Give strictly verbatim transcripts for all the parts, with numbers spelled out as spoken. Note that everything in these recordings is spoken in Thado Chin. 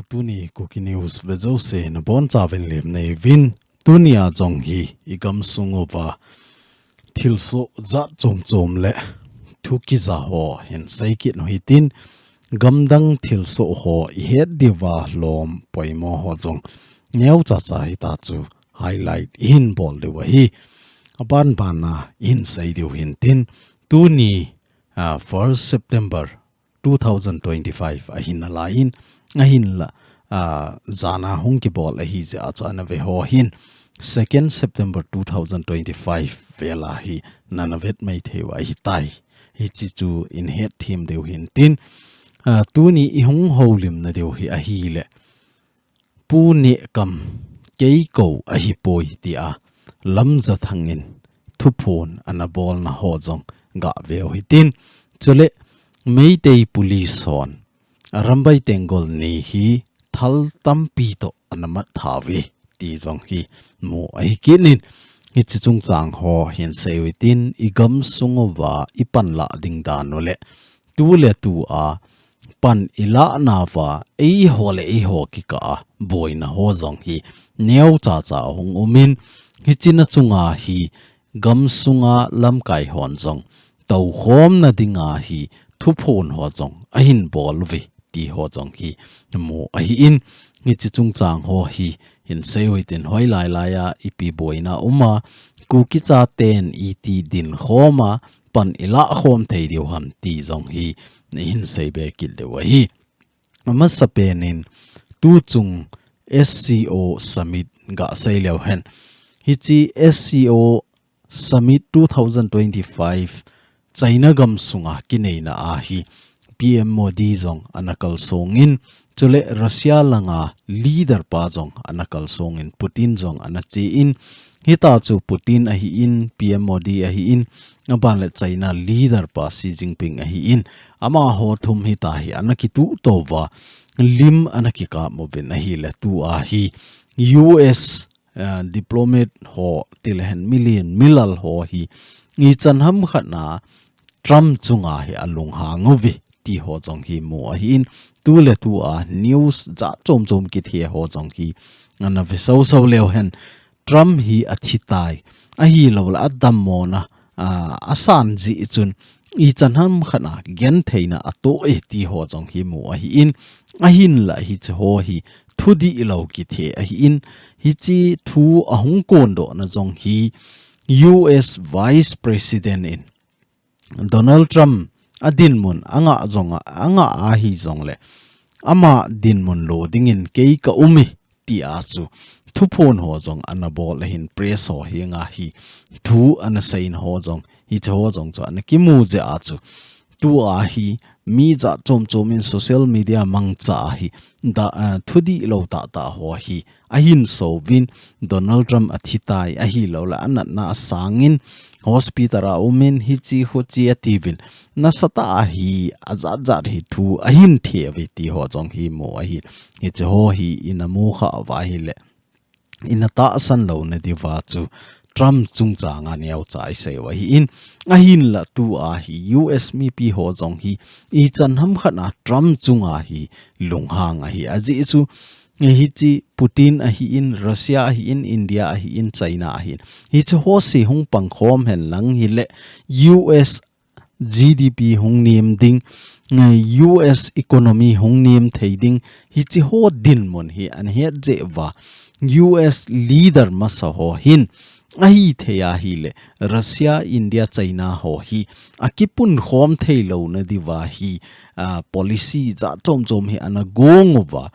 Tuni Kuki News vejouse nabonchauvin lemna neiyuvin, tunia jong hi igam sunguva thilsoh jat chom chom le thu kija ho hin seikit u hitin, gamdang thilsoh ho ihet diuva lom poimo ho jong neocha cha hitachu highlight ihin bol diu ahi. Aban bana ihin sei diu hintin, tuni, ah, first September two thousand twenty-five ahin alaiyin, ahinla, ah, jana hung kibol ahi jeh a chu ana ve ho hin second September two thousand twenty-five vela hi nana vet mai theiyu ahitai. Hiche chu ihin hethem diu hintin, ah, tuni ihung houlimna diu hi ahile, Pu Nehkam kei kou ahipoi tia Lamjathang in thuphon ana bolna ho jong gaveu hitin. Chule Meitei Police hon Arambai Tenggol ni hi thal tampi toh ana mat thauve ti jong hi mu ahi kit in, hiche chungchang ho hin seiyu hitin, igam sunguva ipanlah ding dan u le tuletua pan ilah nauva eiho le eiho kikah a boina ho jong hi neocha cha hung umin, hiche na chunga hi gamsunga lamkai hon jong toukhomna dinga hi thuphon ho jong ahin bol uve ti ho jong hi mu ahin, hiche chungchang ho hi hin seiyu hitin, hoilai laiya ipi boina uma, Kuki chaten iti dinkhoma pan ilah khom thei diu ham ti jong hi ihin seibe kit diu ahi. Amasapen in tuchung S C O Summit gasei leu hen, hiche S C O Summit two thousand twenty-five China gamsunga kineina a hi P M Modi jong ana kalsongin, chule Russia langa leader pa jong ana kalsongin, Putin jong ana chein, hitachu Putin ahin, P M Modi ahin, aban le China leader pa Xi Jinping ahin, amaho thum hita hi ana kituh touva lim ana kikap uvin ahile, tua hi U S, eh, diplomat ho tilehen milen milal ho hi ichan hamkhat na Trump chunga hi alunghang uve ti ho jong hi mu ahin, tuletua news jat chom chom kithe ho jong hi ana ve soso leu hen, Trump hi athitai, ahilouleh adammona, ah, asan jeh chun ichan hamkhat na gentheina atoh e ti ho jong hi mu ahin, ahinla hiche ho hi thudihlou kithe ahin, hiche thu ahung kondohna jong hi U S Vice President in Donald Trump adinmun anga jong a, anga ahi jongle, ama dinmun lo dingin kei ka um e tia chu thuphon ho jong ana bol ahin, press ho henga hi thu ana seiyin ho jong, hiche ho jong chu ana kimu jeh a chu tua hi mi jat chom chom in social media mangcha a hi da, ah, thudihlou tah tah ho hi ahin souvin, Donald Trump athitai, ahilouleh anatna asangin hospital a umin, hiche hoche atiuvin, nasatah a hi ajat jat hi thu ahin theuve ti ho jong hi mu ahin, hiche ho hi ina mukha uva ahile, ina tahsan louna diuva chu Trump chungchanga neocha iseiyu ahin, ahinla tua hi U S mipi ho jong hi ichan hamkhat na Trump chunga hi lunghang ahi, ajeh chu hiche Putin ahin, Russia ahin, India ahin, China ahin, hiche ho se hung pangkhom henlang hile, U S G D P hung nem ding, ngai U S economy hung nem thei ding, hiche ho dinmun hi ana het jeh uva, U S leader masa ho hin, ahithei ahile, Russia, India, China ho hi akipunkhom theilouna diuva hi, ah, policy jat chom chom hi ana gong uva,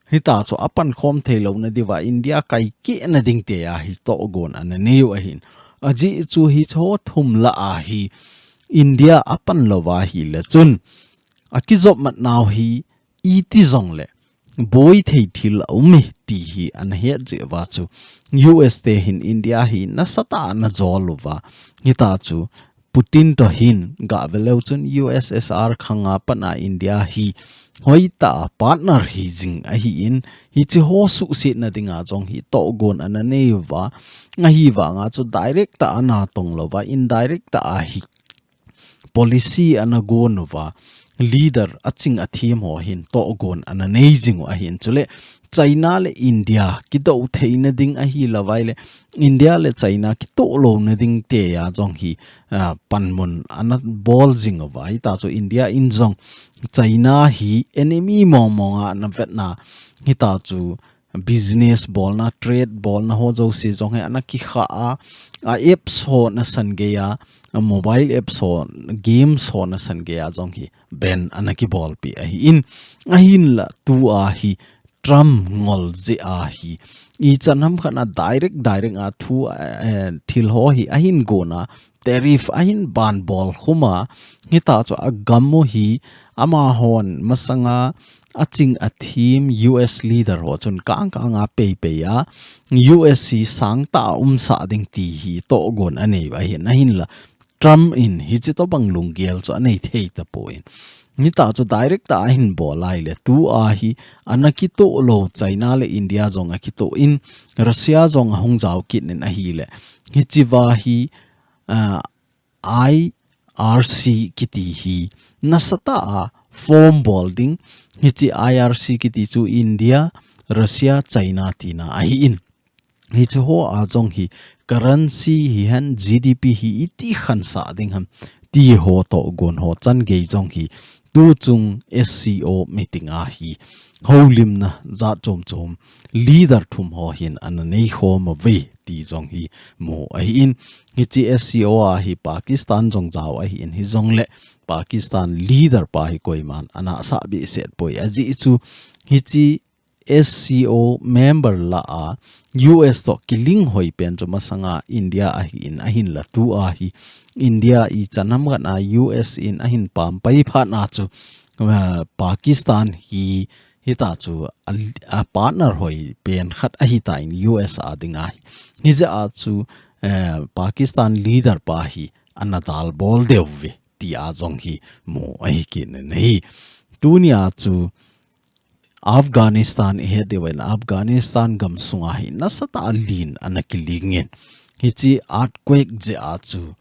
hitachu apankhom theilouna diuva India kaikehna ding tia hi tohgon ana neiyu ahin. Ajeh chu hiche ho thum lah a hi India apan louva ahile chun, akijopmat nau hi iti jongle boi thei thil aum e ti hi ana het jeh uva chu, U S te hin India hi nasatah a ana jol uva, hitachu Putin toh hin gave leu chun U S S R khanga pat a India hi hoitah a partner hijing ahin, hiche ho suhsetna dinga jong hi tohgon ana neiyu va, ahivanga chu direct tah a ana tong louva, indirect tah a hi policy ana gon uva, leader aching athem ho hin tohgon ana nei jing u ahin, chule China le India kitoh theina ding ahi lou vai le India le China kitoh louna ding tia jong hi, ah, panmun ana bol jing u vai. Hita chu India in jong China hi enemy mong mong a ana vetna, hita chu business bolna, trade bolna ho jouse jong hi ana kikha a, a apps ho nasan gei a, a mobile apps ho, games ho nasan gei a jong hi ban ana kibolpi ahin, ahinla tua hi Trump ngol jeh a hi ichan ham khat a direct, direct a thu, eh, thil ho hi ahin gonna, tariff ahin ban bol khum a, hita chu agam u hi amahon masanga aching athem U S leader ho chun kang kang a pei pei a, U S hi sangtah a umsah ding ti hi tohgon anei u ahin, ahinla Trump in hichi tobang lunggel chu anei thei tapon. Hita chu direct a ahin bol lai le tua hi ana kitoh lou, China le India jong akitoh in, Russia jong ahung jao kit in ahile, hichi va hi, ah, I R C kiti hi nasatah a form bol ding. Hichi I R C kiti chu India, Russia, China tina ahin. Hichi ho a jong hi currency hihen G D P hi iti khansah ding ham ti ho tohgon ho chan gei jong hi tuchung S C O meeting a hi houlimna jat chom chom leader thum ho hin ana nei khom uve ti jong hi mu ahin. Hichi S C O a hi Pakistan jong jao ahin, hijongle Pakistan leader pa hi koiman ana sah behseh poi. Ajeh chu hichi S C O member lah a U S toh kiling hoi pen chu masanga India ahin, ahinla tua hi India ichan ham khat a U S in ahin pampai phat na chu, ah, Pakistan hi hita chu a, a partner hoi pen khat ahitan U S a ding ahi. Hijeh a chu, eh, Pakistan leader pa hi ana dalbol deuve tia jong hi mu ahi kit in ahi. Tunia chu Afghanistan ihet diu ahin, Afghanistan gamsunga hi nasatah a lin ana kiling in, hichi earthquake jeh a chu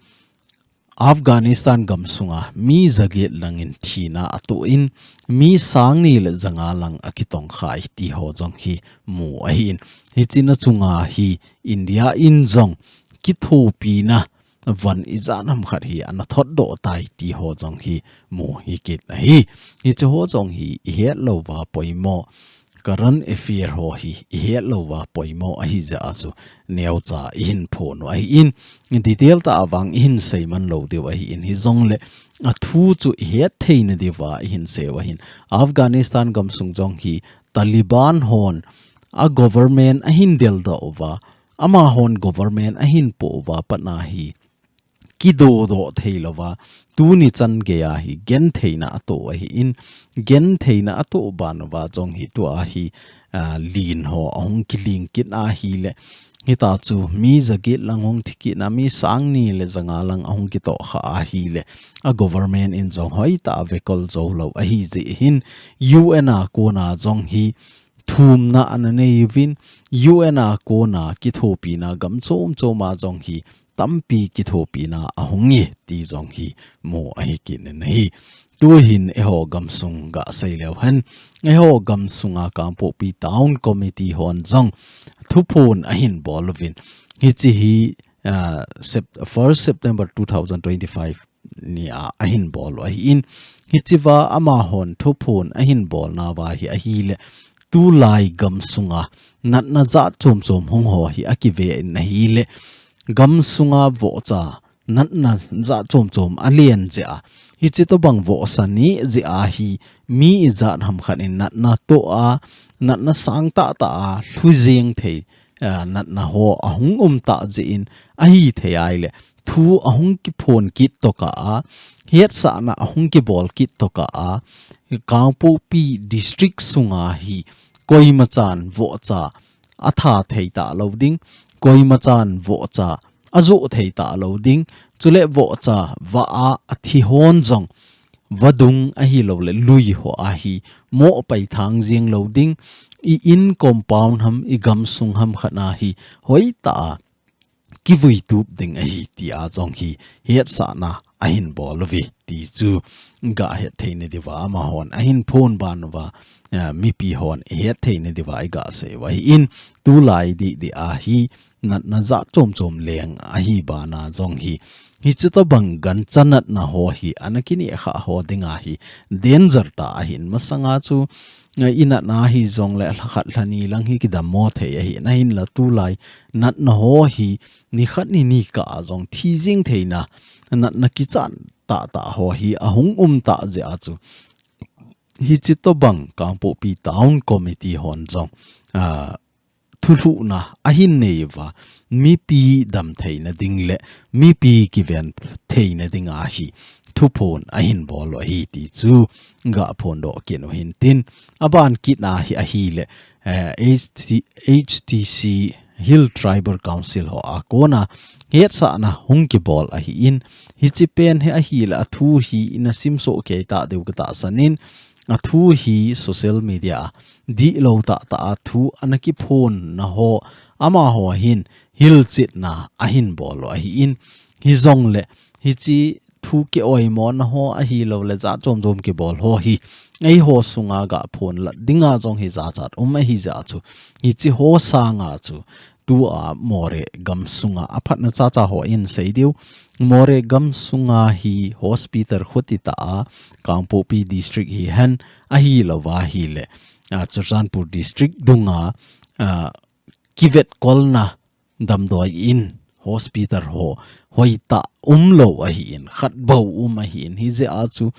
Afghanistan gamsunga mi jaget langin thina atoh in, mi sang ni le janga lang akitongkhai ti ho jong hi mu ahin. Hichi na chunga hi India in jong kithopina von ijat ham khat hi ana thotdoh tai ti ho jong hi mu hi kit ahi. Hichi ho jong hi ihet louva poimo, current affair ho hi ihet louva poimo ahi jeh a chu neocha ihin phon u ahin, detail tah a vang ihin seiman lou diu ahin, hijongle athu chu ihet theina diuva ihin sei u ahin. Afghanistan gamsung jong hi Taliban hon a government ahin deldoh uva, amahon government ahin poh uva patna hi kidodoh thei louva, tuni chan gei a hi gentheina atoh ahin, gentheina atoh ban uva jong hi tua hi, ah, lin ho ahung kiling kit ahile, hita chu mi jaget lang hung thi kit na, mi sang ni le janga lang ahung kitohkha ahile, a government in jong hoitah a vekol jou lou ahi jeh hin, U N a kona jong hi thumna ana nei uvin, U N a kona kithopina gam chom chom a jong hi tampi kithopina ahung e ti jong hi mu ahi kit in ahi. Tuhin eiho gamsung gasei leu hen, eiho gamsunga Kangpokpi Town Committee hon jong thuphon ahin bol uvin, hichi hi, ah, Sep-, first September two thousand twenty-five ni a ahin bol u ahin, hichi va amahon thuphon ahin bolna va hi ahile, tulai gamsunga natna jat chom chom hung ho hi akive in ahile, gamsunga vohcha natna jat chom chom alen jeh a, hichi tobang vohsa neh jeh a hi mi ijat ham khat in natna toh a, natna sangtah tah a lhu jeng thei, ah, natna ho ahung um tah jeh in, ahithei ahile thu ahung kiphon kit tokah a, hetsahna ahung kibol kit tokah a, Kangpokpi district sunga hi koimachan vohcha atha thei talou ding, koimachan vohcha ajoh thei talou ding, chule vohcha vah a athi hon jong vadung ahilouleh lui ho a hi mohpai thang jeng lou ding, i in compound ham, i gamsung ham khat a hi hoitah a kivui tup ding ahi tia jong hi hetsahna ahin bol uve ti chu ga het theina diuva amahon ahin phon ban uva, ah, mipi hon i het theina diuva i ga sei uva ahin, tulai dihdih a hi natna jat chom chom leng ahi bana jong hi, hichi tobang gancha natna ho hi ana kineh kha ho dinga hi danger tah ahin, masanga chu, eh, i natna hijongle lhakhat lhani lang hi kidammo thei ahin, ahinla tulai natna ho hi nikhat ni nikah a jong thi jing theina natna kichat tahtah ho hi ahung um tah jeh a chu, hichi tobang Kangpokpi Town Committee hon jong, ah, thulhuhna ahin nei uva, mipi dam theina ding le mipi kiven theina dinga hi thuphon ahin bol u ahi ti chu ga phondoh kit u hintin, aban kit a hi ahile, eh, H T, H T C Hill Tribal Council ho a kona hetsahna hung kibol ahin, hichi pen hi ahile athu hi ina simsoh kei tah diu ka tahsan in, athu hi social media a dihlou tahtah a thu ana kiphonna ho, amaho hin hilchetna ahin bol u ahin, hijongle hichi thu kioimona ho ahilouleh jat chom chom kibol ho hi eiho sunga ga phonlat dinga jong hi jachat um ahi jeh a chu, hichi ho sanga chu tua Moreh gamsunga aphatna chacha hon sei diu, Moreh gamsunga hi hospital khuti tah a, Kangpokpi District hihen ahilouva ahile, ah, Churachandpur District dunga, ah, kivetkolna damdoi in hospital ho hoitah umlou ahin, khat bou um ahin, hijeh a chu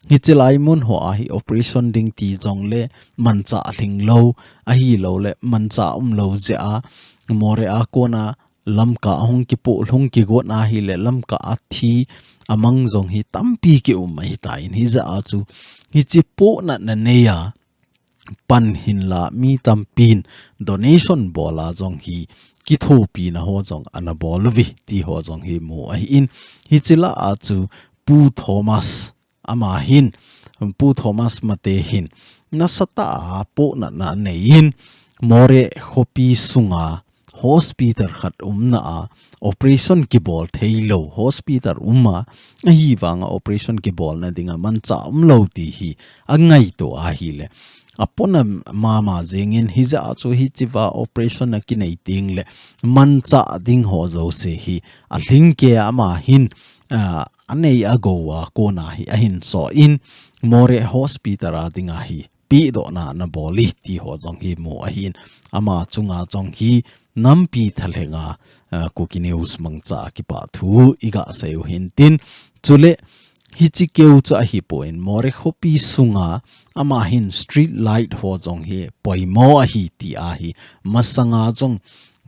hichi lai mun ho a hi operation ding ti jongle manchah lhinglou ahilouleh manchah umlou jeh a, Moreh a kona Lamka hung kipoh lhung kigot ahile Lamka a thi amang jong hi tampi kium ahitan, hijeh a chu hichi pohnatna nei a pan hinla mi tampin donation bol a jong hi kithopina ho jong ana bol uve ti ho jong hi mu ahin, hichi lah a chu Pu Thomas, ama hin, Pu Thomas Mate hin nasatah a pohnatna anei in, Moreh khopi sunga hospital khat umna a operation kibol theilou hospital um a, ahivanga operation kibolna dinga manchah umlou ti hi angaito ahile, apona mama jingin, hijeh a chu hichiva operation akinei tengle manchah ding ho jouse hi alhingkei a ama hin, ah, anei agou a kona hi ahin soh in, Moreh hospital a dinga hi pehdohna ana bol e ti ho jong hi mu ahin, ama chunga jong hi nampi thalhenga, ah, Kuki News mangcha a kipah thu i ga sei u hintin, chule hichi keu chu ahipon Moreh khopi sunga ama hin street light ho jong hi poimo ahi ti ahi, masanga jong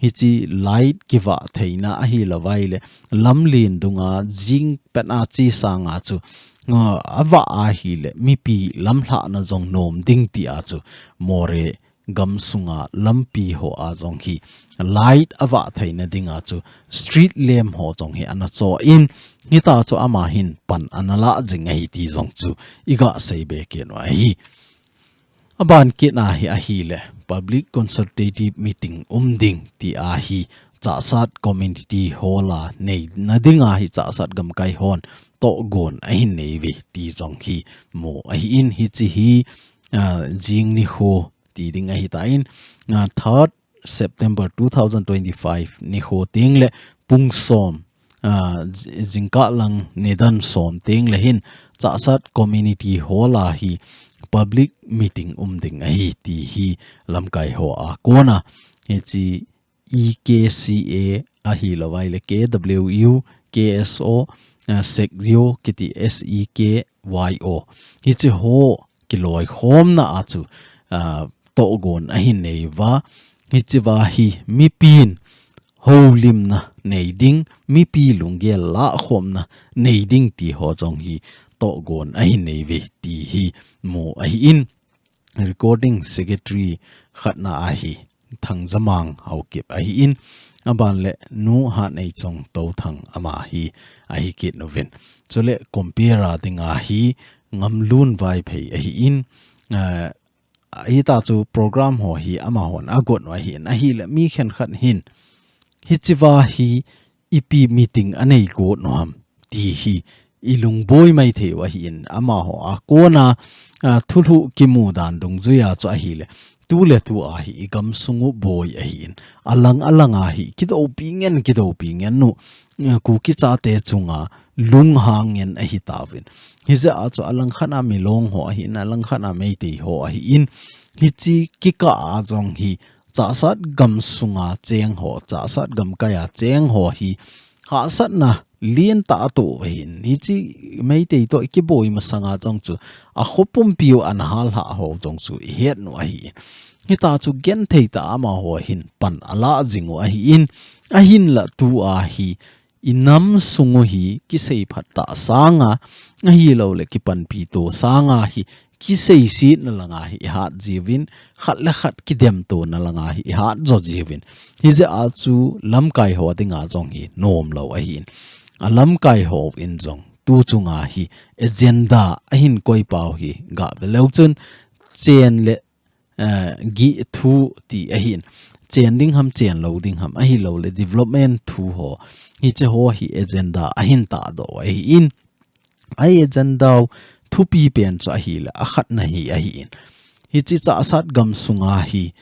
hichi light kivah theina ahilouva ahile lamlen dunga jing pet a che sanga chu, ah, avah ahile mipi lamlhahna jong nom ding ti a chu Moreh gamsunga lampi ho a jong hi light avah theina dinga chu street lamp ho jong hi ana cho in, hita chu ama hin pan ana lah jing ahi ti jong chu i ga sei be kit u ahi. Aban kit a hi ahile public consultative meeting um ding ti ahi, Chassad Community Hall a neina dinga hi Chassad gamkai hon tohgon ahin nei uve ti jong hi mu ahin, hichi hi, ah, jing nikho ti ding ahitan, ah, third September two thousand twenty-five nikho tengle pung som, ah, j-, jingkah lang nidan som tengle hin Chassad Community Hall a hi public meeting um ding ahi ti hi lamkai ho a kona hichi E K C A ahilouva ahile K W U, K S O, ah, Sekyo kiti S E K Y O. Hichi ho kiloikhomna a chu, ah, tohgon ahin nei uva, hichiva hi mipin houlimna nei ding, mipi lunggel lahkhomna nei ding ti ho jong hi tohgon ahin nei uve ti hi mu ahin, recording secretary khatna ahi Thangjamang Haokip ahin, aban le Nu Hatneichong Touthang ama hi ahi kit uvin. Chule compere a dinga hi Ngamlun Vaiphei ahin, ah, hita chu program ho hi amahon agot u ahin, ahile mi khenkhat hin hichiva hi ipi meeting anei got u ham ti hi i lungboi mai thei u ahin, amaho a kona, a, thulhuh kimu dan dungjuia chu ahile, tu le tu a hi i gamsung u boi ahin, alang alang a hi, kidopi ngen, kidopi ngen u, eh, Kuki chate chunga lunghang ngen ahi tauvin. Hijeh a chu alang khat a Milong ho ahin, alang khat a Meitei ho ahin, hiche kikah a jong hi, Chahsat gamsunga cheng ho, Chahsat gamkai a cheng ho hi, hahsatna lentah atoh ahin. Hiche Meitei toh i kiboi masanga jong chu, a kho pumpi u ana hal hah ho jong chu i het u ahin. Hita chu genthei tah a amaho hin pan ala jing u ahin. Ahinla tu a hi, i nam sung u hi kisei phat tah sanga, ahilou le kipanpi to sanga hi, kiseisetna langa hi i hat jiuvin, khat le khat kidemtona langa hi i hat jo jiuvin. Hijeh a chu lamkai ho dinga jong hi nom lou ahin. A lamkai hon jong tu chunga hi agenda ahin koi pau hi gah ve leu chun chen le, eh, gih thu ti ahin. Chen ding ham, chen lou ding ham, ahilou le development thu ho. Hiche ho hi agenda ahin tahdoh u ahin. A agenda u thupi pen chu ahile, akhatna hi ahin. Hiche Chahsat gamsunga hi,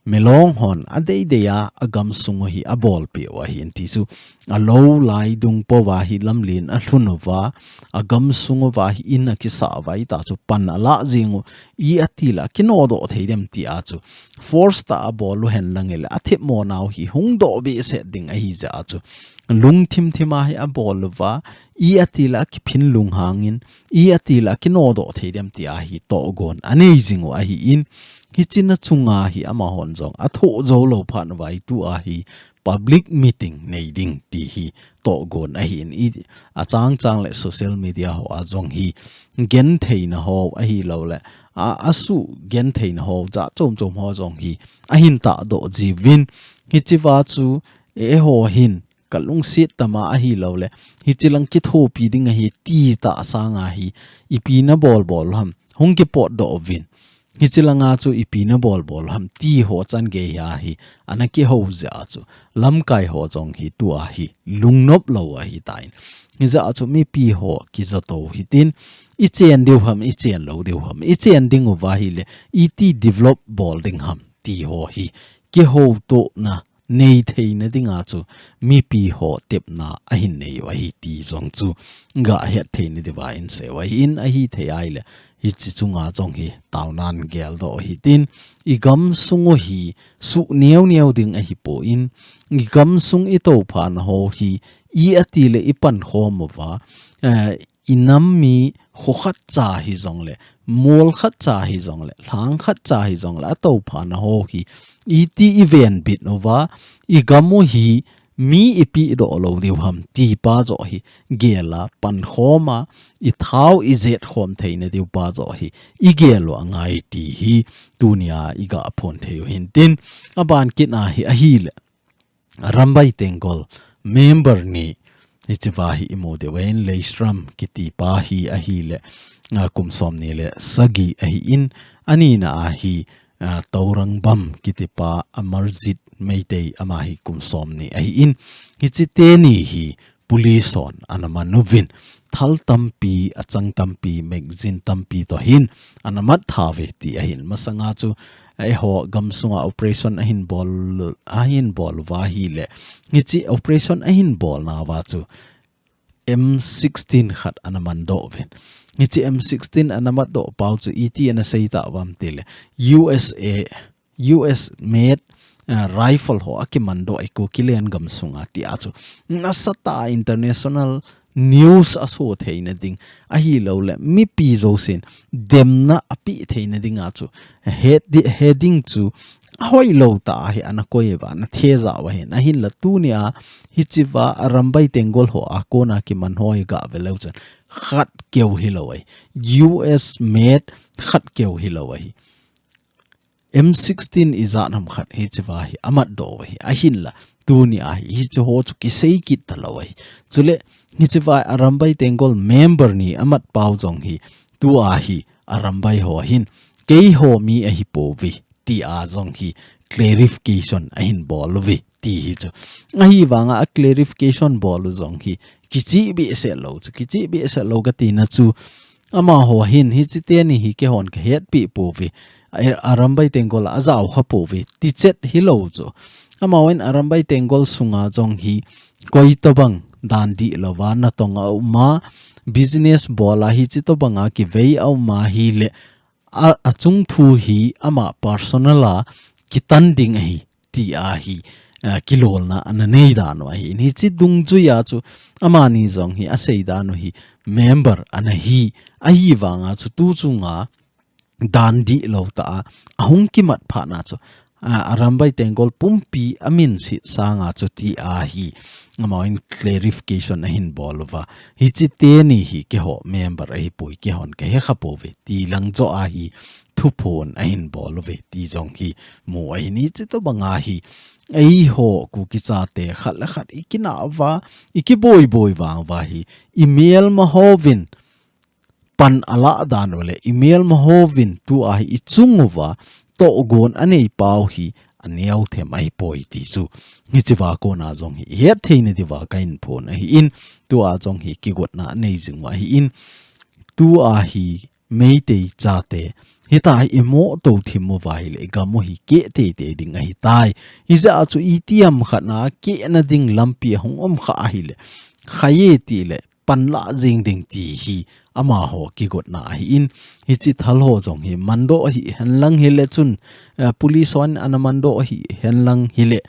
Milong hon adeidei a, agamsung u hi abolpeh u ahin ti chu. Alou lai dung pouva hi lamlen alhun uva, agamsung uva hi in akisah uva, hita chu pan ala jing u, i ati le akinodoh thei dem ti a chu. Force tah a abol u hen lang hile, athemmo nau hi hung doh behseh ding ahijeh a chu. Lungthim thim a hi abol uva, i ati le akiphin lunghang in, i ati le akinodoh thei dem ti a hi tohgon anei jing u ahin, hiche na chunga hi amahon jong athoh jou lou phat uva hi tu a hi public meeting nei ding ti hi tohgon ahin, i achang chang le social media ho a jong hi gentheina ho ahilou le, a, asuh gentheina ho, jat chom chom ho jong hi ahin tahdoh jiuvin, hichea chu eiho hin ka lungset tama ahilou le, hiche lang kithopi ding ahi ti tah sanga hi, ipi nabol bol ham, hung kipotdoh uvin. Hiche langa chu ipi nabol bol ham ti ho chan geiya hi, ana kihou jeh a chu, lamkai ho jong hi tu a hi, lungnop lou ahitan. Hijeh a chu mipi ho kijato hitin, i chen diu ham, i chen lou diu ham, i chen ding uva ahile, iti develop bol ding ham ti ho hi, kihoutohna nei theina dinga chu mipi ho tepna ahin nei u ahi ti jong chu gah het theina diuva insei u ahin, ahithei ahile hiche chunga jong hi taonan geldoh hitin, i gamsung u hi suh neo neo ding ahipon, i gamsung i touphana ho hi i ati le i pankhom uva, eh, i nam mi kho khat cha hijongle, mol khat cha hijongle, lhang khat cha hijongle, atouphana ho hi, iti i venbit uva, i gam u hi, mi i pehdoh lou diu ham, ti pa joh hi, gel a, pankhom a, i thao i jetkhom theina diu pa joh hi, i gel u angai ti hi, tunia i gah phon thei u hintin, aban kit a hi ahile. Arambai Tenggol member ni, hichea hi i mu diu ahin, Leishram kiti pa hi ahile, a, kum somni le sagi ahin, anina a hi, a, Tourangbam kiti pa Amarjit Meitei ama hi kum somni ahin, hiche teni hi police hon ana man uvin, thal tampi, achang tampi, magazine tampi toh hin ana mat tha uve ti ahin. Masanga chu, eiho gamsunga operation ahin bol, ahin bol uva ahile, hiche operation ahin bolna uva chu M sixteen khat ana mandoh uvin. Hiche M sixteen ana matdoh pau chu iti ana sei tauvam tile, U S A, U S made, ah, rifle ho akimandoh e Kukiland gamsunga ti a chu, nasatah a international news aso theina ding, ahilou le mipi jousen demna apeh theina dinga chu, head-, heading chu ahoilou tah a hi ana koi uva, ana thejah u ahin, ahinla tunia hichea Arambai Tenggol ho a kona kiman ho hi gah ve leu chun khat keu hilou ahi, U S made khat keu hilou ahi. M sixteen ijat ham khat hichea hi amatdoh u ahi, ahinla tunia hi hiche ho chu kisei kit talou ahi. Chule hichea Arambai Tenggol member ni amat pau jong hi, tua hi Arambai ho hin, keiho mi ahipouve, ti a jong hi clarification ahin bol uve ti hi chu. Ahivanga a clarification bol u jong hi kichihbeh seh lou chu, kichihbeh seh lou kati na chu, amaho hin hiche teni hi keihon kahetpi pouve, a, Arambai Tenggol a ajao kha pouve, ti chet hilou chu. Amahon Arambai Tenggol sunga jong hi koi tobang dan dihlouva natong a um a, business bol a hiche tobanga kivei a um a hile, a, achung thu hi ama personal a kitan ding ahi, ti ahi, a, kilolna ana nei dan u ahi. Hiche dungjuia chu amani jong hi asei dan u hi member ana hi, ahivanga chu tu chunga dan dihlou tah a, ahung kimat phat na chu, a, Arambai Tenggol pumpi amin sit sanga chu ti ahi, amahon clarification ahin bol uva. Hiche teni hi keiho member ahipoi, keihon kahe kha pouve, ti lang joh a hi thuphon ahin bol uve, ti jong hi mu ahi. Hiche tobanga hi, eiho Kuki chate khat le khat ikinah uva, ikiboi boi vang uva hi, imelma hovin, pan alah dan u le, imelma hovin tua hi ichung uva tohgon anei pau hi aneo them ahipoi ti chu. Hichea kona jong hi ihet theina diuva kahin phon ahin, tua jong hi kigotna anei jing u ahin, tua hi Meitei chate hitia hi imoto thim uva hile igam u hi keh teitei ding ahitai. Hijeh a chu itiham khat na kehna ding lampi ahung um kha ahile, khai e tile, panlah jing ding ti hi amaho kigotna ahin, hiche thal ho jong hi mandoh hihen lang hile chun, eh, police hon ana mandoh hihen lang hile,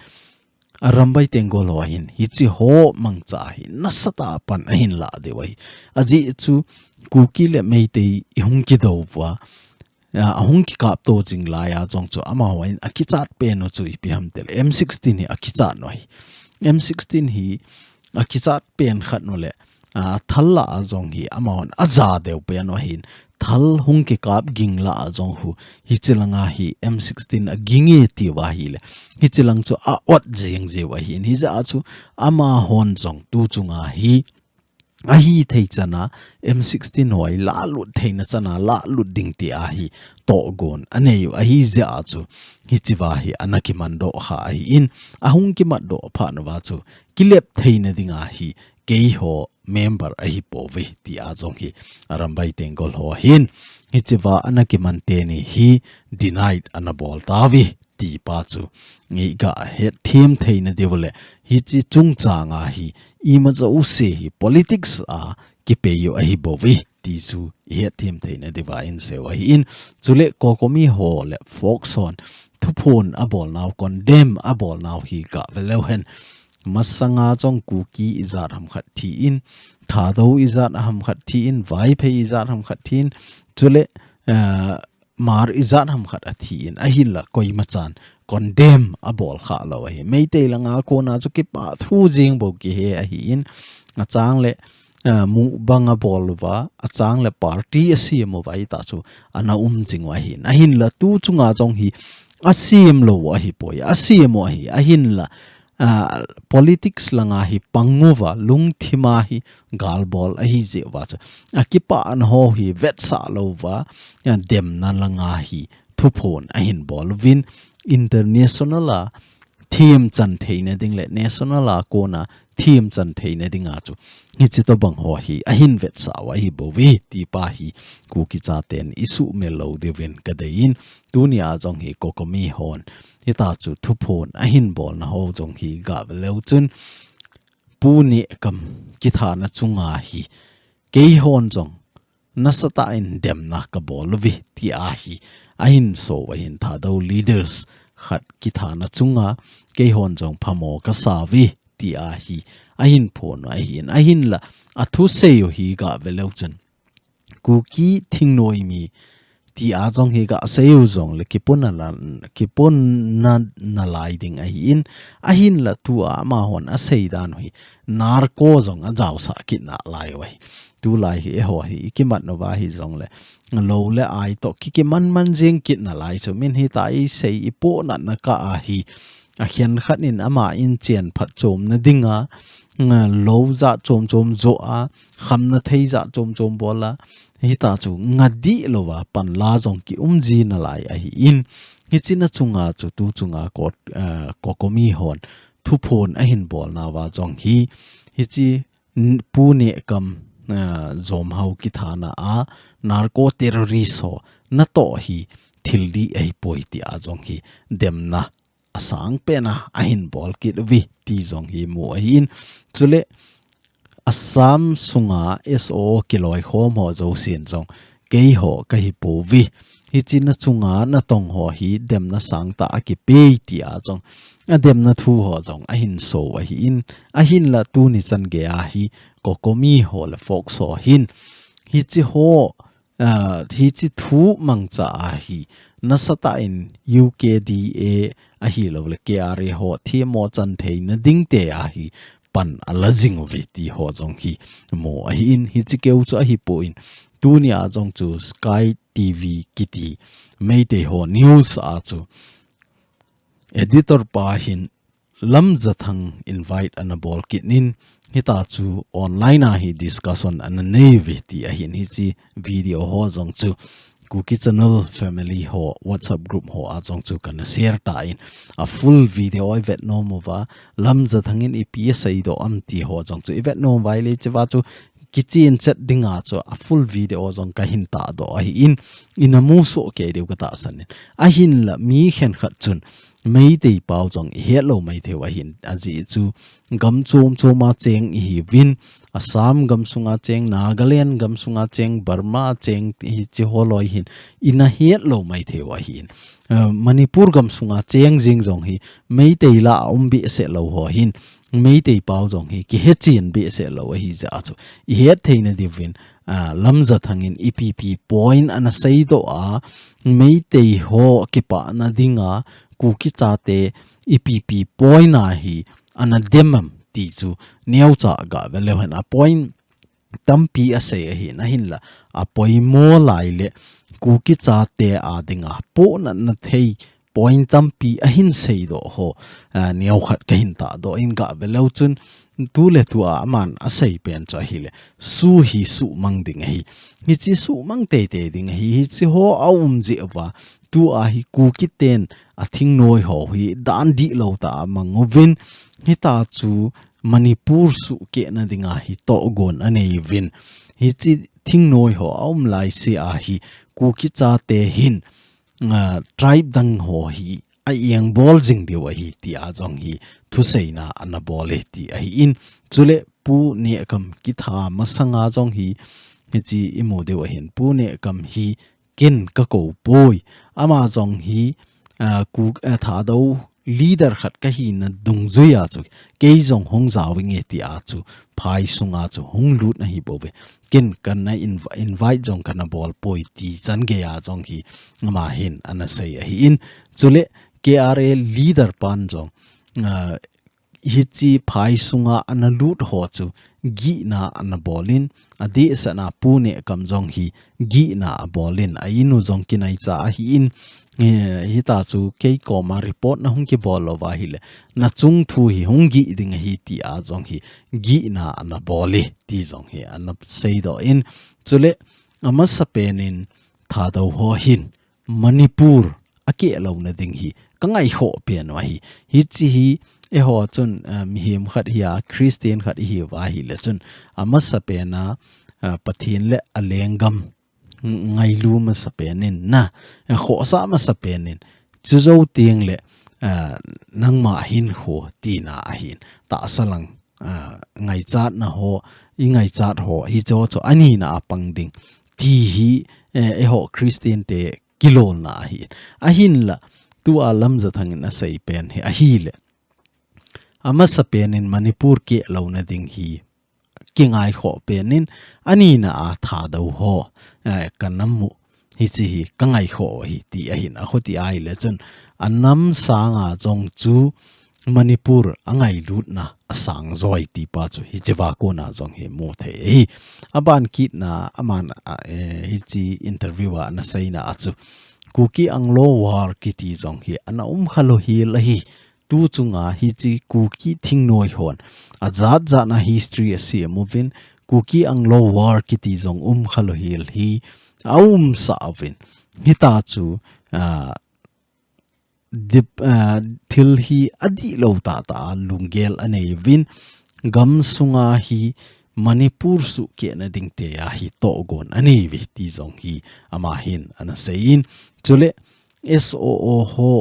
Arambai Tenggol ho hin hiche ho mangcha hi nasatah a pan ahin lah diu ahi. Ajeh chu Kuki le Meitei ihung kidou uva, a, ahung kikapto jing laiya jong chu amahon akichat pen u chu ipi ham tile M sixteen hi akichat u ahi. M sixteen hi akichat pen khat u le, a, thal lah a jong hi amahon aja deu pen u ahin, thal hung kikap ging lah a jong hu, hiche langa hi M sixteen aging e tiu ahile, hiche lang chu a-ot jing jiu ahin, hijeh a chu amahon jong tu chunga hi ahithei chana M sixteen ho hi lahlut theina chana lahlut ding ti ahi tohgon anei u ahijeh a chu hichea hi ana kimandoh kha ahin, ahung kimatdoh phat uva chu kilep theina dinga hi keiho member ahipouve tia jong hi Arambai Tenggol ho hin hichea ana kiman teni hi denied ana bol tauve. Tipa chu iga hetthem theina diu le, hiche chungchanga hi imacha u se hi politics a kipei u ahibouve ti chu ihetthem theina diuva inseiu ahin, chule COCOMI ho le Fox hon thuphon abolnau, condemn abolnau hi gave leu hen. Masanga jong Kuki ijat ham khat thi in, Thadou ijat ham khat thi in, Vaiphei ijat ham khat thi in, chule, eh, Hmar ijat ham khat athi in, ahinla koimachan condemn abol khalou ahi. Meitei langa kona chu kipathu jeng bou kihe ahin, achang le, ah, mukbang abol uva, achang le party asem uva, hita chu ana um jing u ahin. Ahinla tu chunga jong hi asem lou ahipoi, asem u ahi, ahinla ah, politics langa hi pang uva, lungthima hi galbol ahi jeh uva chu, akipana ho hi vetsah lou uva, ah, demna langa hi thuphon ahin bol uvin, international a themchan theina ding le national a kona themchan theina dinga chu hiche tobang ho hi ahin vetsah u ahibouve tipa hi Kuki chaten isuhmil lou diuvin kadei in, tunia jong hi COCOMI hon hita chu thuphon ahin bolna ho jong hi gave leu chun, Pu Nehkam kithana chunga hi keihon jong nasatah in demna kabol uve tia hi ahin so u ahin, Thadou leaders khat kithana chunga keihon jong phamo kasa uve tia hi ahin phon u ahin, ahinla athusei u hi gave leu chun Kuki thingnoimi tia jong hi gasei u jongle kipuna la, kipuna nalai ding ahin, ahinla tua amahon asei dan u hi narco jong ajaosah kit nalai u ahi. Tulai hi eiho hi ikimat uva hijongle lou le ai toh ki, kiman man jeng kit nalai chu, min hita isei ipoh natna kah a hi akhenkhat in ama in chen phatchomna dinga, nga, lou jat chom chom jo a, khamna thei jat chom chom bol a, hita chu nga dihlou a panla jong kium ji nalai ahin, Hichi na chunga chu tu chunga ko, ah, COCOMI hon thuphon ahin bolna uva jong hi, hichi n-, Pu Nehkam, ah, Jomhau kithana a narco terrorist ho natoh hi thil dih ahipoi tia jong hi demna asang pena ahin bol kit uve ti jong hi mu ahin. Chule Assam sunga S O O kiloikhom ho jousen jong keiho kahi pouve. Hichi na chunga natong ho hi demna sangtah a kipei tia jong, ademna thu ho jong ahin so ahin, ahinla tuni chan geiya hi COCOMI ho le FOX ho hin hichi ho, ah, hichi thu mangcha a hi nasatah in U K D A ahilou le K R A ho themmo chan theina ding tia hi pan ala jing uve ti ho jong hi mu ahin, hichi keu chu ahipon, tunia jong chu Sky T V kiti Meitei ho news a chu editor pa hin Lamjathang invite ana bol kit in, hita chu online a hi discussion ana nei uve ti ahin, hichi video ho jong chu Kuki Channel family ho WhatsApp group ho a jong chu kana share tan, a full video i vet nom uva, Lamjathang in ipi asei doh am ti ho jong chu i vet nom uva ahile, hichea chu kichen chet dinga chu a full video jong kahin tahdoh ahin, ina musoh kei diu katahsan in. Ahinla mi khenkhat chun Meitei pau jong ihet lou maithei u ahin, ajeh chu gam chom chom a cheng ihiuvin, Assam gam sunga cheng, Nagaland gam sunga cheng, Burma a cheng, hichi ho loi hin ina het lou maithei u ahin. Ah, Manipur gam sunga cheng jing jong hi Meitei lah a um behseh lou ho hin, Meitei pau jong hi kihechen behseh lou ahi jeh a chu ihet theina diuvin, ah, Lamjathang in ipi pi point ana seidoh a, Meitei ho kipana dinga Kuki chate ipi pi point a hi ana dem am ti chu neocha gave leu hen, a point tampi asei ahin, ahinla apoimo lai le Kuki chate a dinga pohnatna thei point tampi ahin seidoh ho, ah, neokhat kahin tahdoh in, gave leu chun tuletua aman asei pen chu ahile, su hi suhmang ding ahi. Hichi suhmang teitei ding ahi, hichi ho aum jeh uva tua hi Kuki ten athingnoiho hi dan dihlou tah a amang uvin, hita chu Manipur suhkehna dinga hi tohgon anei uvin. Hichi thingnoi ho aum laise a hi Kuki chate hin, ah, tribe dang ho hi a engbol jing diu ahi tia jong hi thuseina ana bol e ti ahin. Chule Pu Nehkam kitha masanga jong hi, hichi imu diu ahin, Pu Nehkam hi ken kakou poi. Ama jong hi, ah, Ku-, ah, Thadou leader khat kahina dungjuia chu kei jong hung jao inge tia chu phai sunga chu hung lut ahi bouve. Ken kana inv-, invite jong kana bol poi ti chan geiya jong hi ama hin ana sei ahin. Chule K R A leader pan jong, ah, hichi phai sunga ana lut ho chu gihna ana bolin, adehset a Pu Nehkam jong hi gihna abolin, a inu jong kinaicha ahin, eh, hita chu kei koma report na hung kibol lou va ahile, na chung thu hi hung gih ding ahi tia jong hi gihna ana bol e ti jong hi ana seidoh in, chule amasapen in Thadou ho hin Manipur akehlouna ding hi kangaikhoh pen u ahi. Hichi hi eiho chun, ah, mihem khat hi a, Christian khat ihiu va ahile chun, amasapen a, ah, Pathen le alenggam ngailu masapen in na, ah, khohsah masapen in, chujou teng le, ah, nangma hinkho tina ahin, tahsa lang, ah, ngaichatna ho, ingaichat ho, hicho chu anina a pang ding ti hi, eh, eiho Christian te kilolna ahi. Ahinla, tua Lamjathang in asei pen hi ahile, amasapen in Manipur kehlouna ding hi kingaikhoh pen in, anina a Thadou ho, eh, kana mu, hichi hi kangaikhoh u ahi ti ahin, akhuti ahile chun, anam sanga jong chu Manipur angailutna asang joi ti pa chu hichea kona jong hi mu thei ahi. Aban kitna aman, ah, eh, hichi interview a ana seina a chu Kuki Anglo War kiti jong hi ana um khalou hel ahi. Tu chunga hichi Kuki thingnoi hon ajat jat na history asem uvin, Kuki Anglo War kiti jong um khalou hel hi aumsah uvin. Hita chu, ah, dip, ah, thil hi adihlou tahtah a lunggel anei uvin, gam sunga hi Manipur sukehna dingte a hi tohgon anei uve ti jong hi ama hin ana seiyin. Chule S O O ho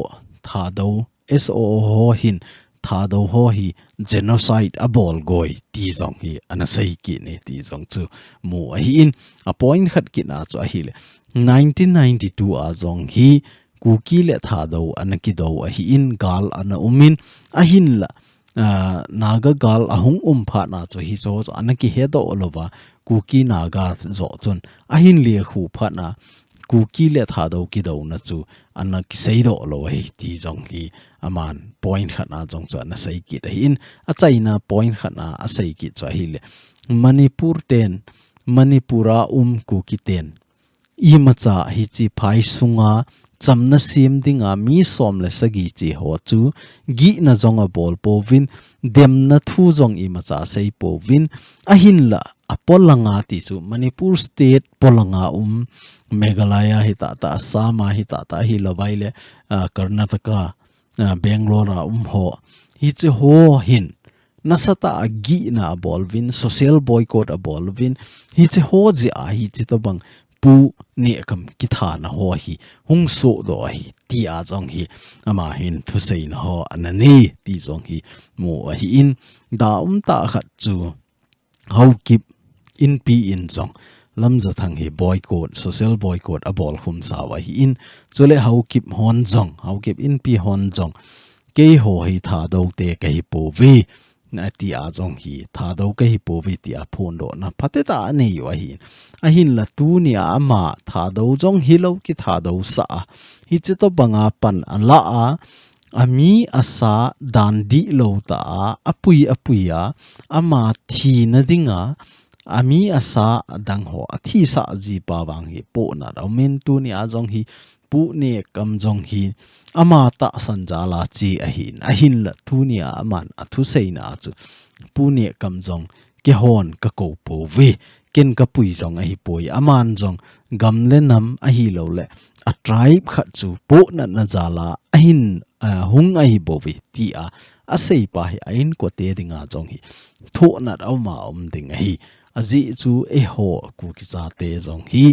Thadou, S O O ho hin Thadou ho hi genocide abol goi ti jong hi ana sei kit e ti jong chu mu ahin, a point khat kit a chu ahile nineteen ninety-two a jong hi Kuki le Thadou ana kidou ahin, gal ana umin, ahinla, ah, Naga gal ahung um phat na chu hicho chu ana kihedoh louva, Kuki Naga joh chun ahin lekhu phat na, Kuki le Thadou kidouna chu ana kiseidoh lou ahi ti jong hi aman point khat na jong chu ana sei kit ahin, achaina point khat na asei kit chu ahile Manipur ten, Manipur a um Kuki ten imacha hiche phai sunga chamna sem dinga mi som le sagi che ho chu gihna jong abol pouvin, demna thu jong imacha asei pouvin, ahinla apolanga ti chu Manipur state polanga um Meghalaya hi tahtah, Assam a hi tahtah, ahilou vaile, ah, Karnataka, ah, Bangalore a um ho, hiche ho hin nasatah a gihna abol uvin, social boycott abol uvin, hiche ho jeh a hiche tobang Pu Nehkam kithana ho hi hung sohdoh ahi ti a jong hi ama hin thuseina ho ana nei ti jong hi mu ahin, da umtah khat chu Haokip Inpi in jong Lamjathang hi boycott, social boycott abol khum sau ahin, chule Haokip hon jong, Haokip Inpi hon jong keiho hi Thadou te kahi pouve, na ti a jong hi Thadou kahi pouve ti a phondohna phatecha anei u ahin. Ahinla tunia ama Thadou jong hilou kithadou sah a, hiche tobanga pan ala a, ami asa dan dihlou tah a, apui apui a, ama thina dinga, ami asa adang ho athisah jipa vang hi pohnat aumin, tunia jong hi Pu Nehkam jong hi ama tahsan jal a che ahin, ahinla tunia aman athuseina a chu Pu Nehkam jong keihon kakou pouve, ken kapui jong ahipoi, aman jong gam le nam ahilouleh a tribe khat chu pohnatna jal a ahin, ah, hung ahibouve ti a aseipa hi a inkote dinga jong hi thohnat auma um ding ahi. Ajeh chu eiho Kuki chate jong hi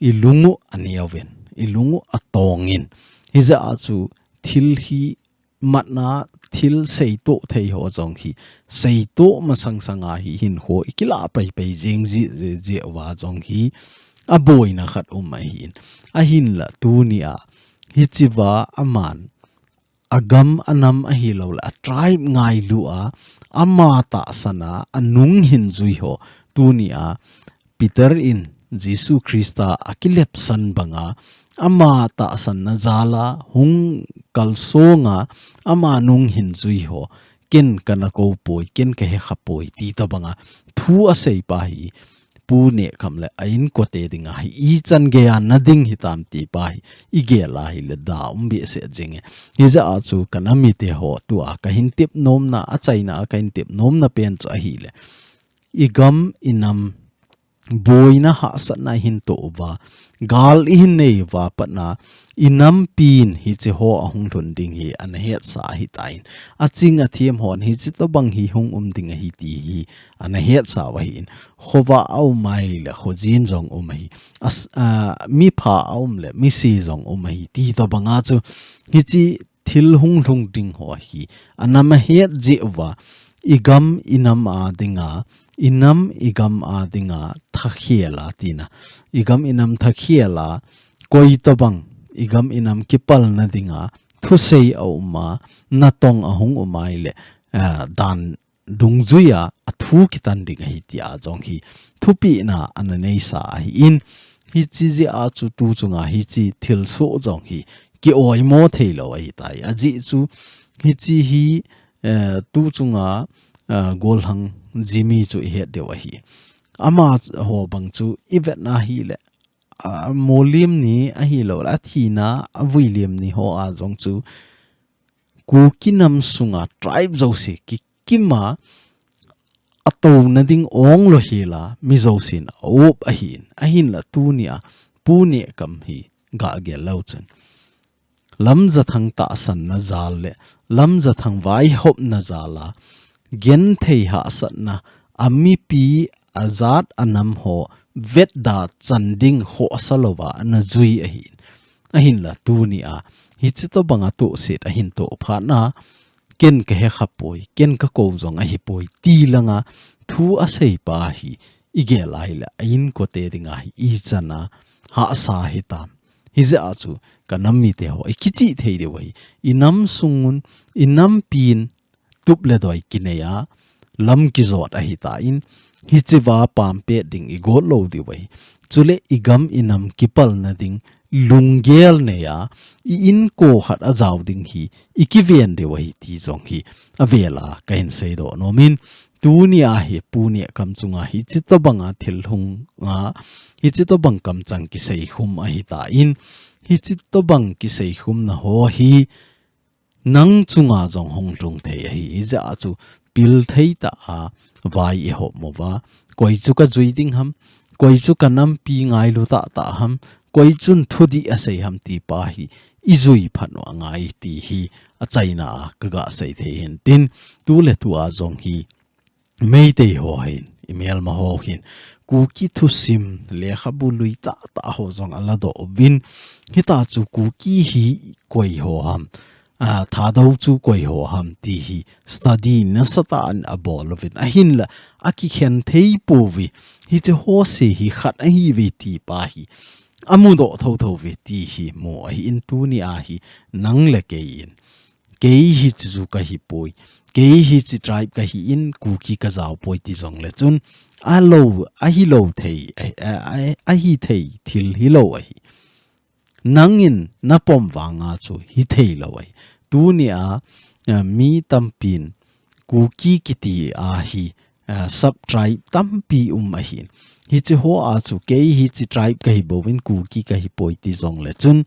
ilung u aneovin, ilung u atongin, hijeh a chu thil hi matna, thil seitoh thei ho jong hi seitoh masang sanga hi hinkho ikilah paipai jing jeh, jeh, jeh uva jong hi aboina khat um ahin. Ahinla tunia hichea aman agam anam ahilouleh a tribe ngailu a, ama tahsan a anung hin jui ho, tunia Peter in Jesu Christa akilepsan banga, ama tahsanna jal a hung kalsonga, ama nung hin jui ho, ken kana koupoi, ken kahe khapoi ti tobanga thu aseipa hi Pu Nehkam le a inkote dinga hi ichan geiya na ding hitam tipa hi igel a hile da um behseh jenge. Hijeh a chu kana mite ho, tua kahin tep nomna, achaina a kahin tep nomna pen chu ahile, igam inam boina hahsatna ihin toh uva, gal ihin nei uva patna, inampin hiche ho ahung lhun ding hi ana hetsa ahitan, aching athem hon hiche tobang hi hung um ding ahi ti hi ana hetsa u ahin, khovah aum ahile khojin jong um ahi, as-, ah, mipha aum le misi jong um ahi ti tobanga chu hiche thil hung lhung ding ho hi anam ahet jeh uva, igam inam a dinga, inam igam a dinga thakhel a tina, igam inam thakhel a, koi tobang igam inam kipalna dinga thusei aum a, natong ahung um ahile, ah, dan dungjui a athu kitan ding ahi tia jong hi thupina ana neisa ahin, hiche jeh a chu tu chunga hiche thilsoh jong hi ki-oimo theilou ahitai. Ajeh chu hiche hi, eh, tu chunga, eh, gollhang jimi chu ihet diu ahi. Amaho bang chu ivetna hile, ah, molim ni ahilouleh athina, avuilim ni ho a jong chu Kuki nam sunga tribe jouse kikima atouna ding ong lou hela mi jousen aup ahin, ahinla tunia Pu Nehkam hi gagel leu chun Lamjathang tahsanna jal le Lamjathang vaihopna jal a genthei hahsatna a mipi a jat a nam ho vetda chan ding khohsa louva ana jui ahi. Ahinla tuni a hichi tobanga tohset ahin toh phat na, ken ka he khapoi, ken ka kou jong ahipoi, ti langa thu asei pa hi igel a ahile a inkote dinga hi ichan a hahsa hitam. Hijeh a chu ka nam mite ho, i kichih thei diu ahi. I nam sungun, i nampin tup le doi kinei a, lam kijot ahitan, hichea pampet ding i got lou diu ahi. Chule i gam i nam kipalna ding, lunggel nei a, i inko khat a jao ding hi, i kiven diu ahi ti jong hi, avel a ka hin seidoh nom in, tuni a hi Pu Nehkam chunga hichi tobanga thil hung a, hichi tobang kamchang kiseikhum ahitan, hichi tobang kiseikhumna ho hi, nang chunga jong hung lhung thei ahi, hijeh a chu pil thei tah a vai i hop uva, koi chu ka jui ding ham, koi chu ka nampi ngailu tahtah ham, koi chun thudih asei ham ti pa hi i jui phat u angai ti hi achaina a ka ga sei thei hin tin, tu le tu a jong hi Meitei ho hin, i melma ho hin, Kuki thusim, lekhabu lui tahtah ho jong ala doh uvin, hita chu Kuki hi koi ho ham, a, Thadou chu koi ho ham ti hi study nasatah in abol uvin. Ahinla, akikhen thei pouve, hiche ho se hi khat ahiuve ti pa hi amudoh thotho uve ti hi mu ahin, tuni a hi nang le kei in, kei hichi zu ka hipoi, kei hichi tribe ka hin Kuki ka jaopoi ti jongle chun, alou, ahilou thei, a, a, a, ahithei thil hilou ahi. Nangin na pom vanga chu hithei lou ahi. Tuni a, a, mi tampin Kuki kiti a hi, a, sub tribe tampi um ahin. Hichi ho a chu kei hichi tribe ka hibouvin Kuki ka hipoi ti jongle chun,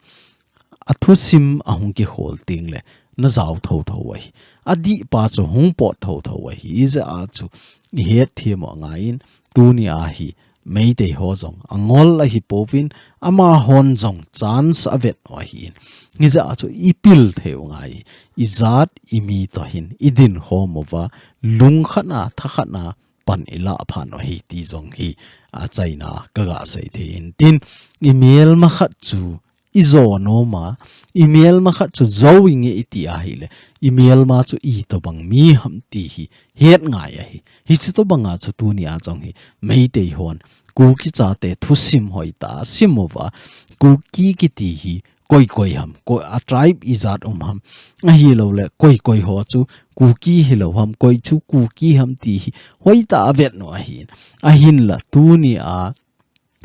athusim ahung kikhol tengle na jao thotho ahi. Adih pa chu hung pot thotho ahi. Hijeh a chu i hetthem u angaiyin, tuni a hi Meitei ho jong angol ahipouvin, amahon jong chance avet u ahin. Hijeh a chu i pil thei u angai, i jat i mi toh hin i dinkhom uva, lungkhat a, thakhat a pan i lah phat u ahi ti jong hi achaina ka ga sei thei hin tin, i melma khat chu i jo nom a, i melma khat chu jo inge i ti ahile, i melma chu itobang mi ham ti hi het ngai ahi. Hichi tobanga chu tuni a jong hi Meitei hon Kuki chate thusim hoitah a sim uva, Kuki kiti hi koi koi ham, koi a tribe ijat um ham, ahilouleh koi koi ho chu Kuki hilou ham, koi chu Kuki ham ti hi hoitah a vet u ahin. Ahinla tuni a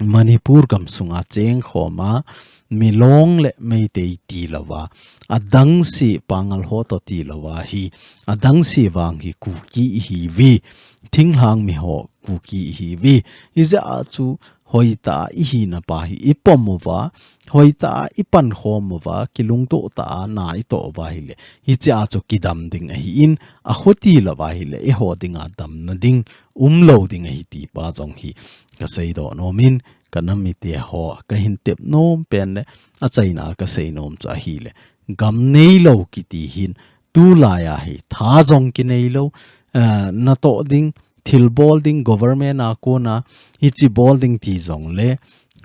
Manipur gamsunga chengkhom a, Milong le Meitei tilouva, adangse Pangal ho toh tilouva hi, adangse vang hi Kuki ihiuve, thinglhang mi ho Kuki ihiuve. Hijeh a chu hoitah a ihina pa hi i pom uva, hoitah a i pankhom uva, kilungtoh tah a na i toh uva ahile, hichea chu kidam ding ahin, akhuti louva ahile, eiho dinga damna ding umlou ding ahi ti pa jong hi ka seidoh nom in, ka nam mite ho ka hin tep nom pen le achaina ka sei nom chu ahile, gam neilou kiti hin tulai a hi tha jong kineilou, eh, natoh ding, thilbol ding, government a kona hichi bol ding ti jongle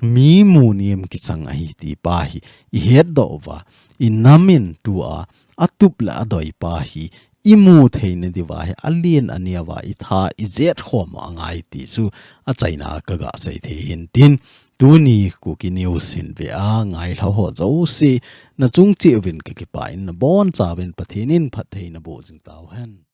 mi munem kichang ahi ti pa hi i hetdoh uva, i nam in tua atup le adoi pa hi i mu theina diuva hi alen aneo a i tha i jetkhom u angai ti chu achaina ka ga sei thei hin tin, tuni Kuki News hin ve a ngailhah ho jouse, na chung cheh uvin ka kipah in, na bonchauvin Pathen in phatthei naboh jing tauhen.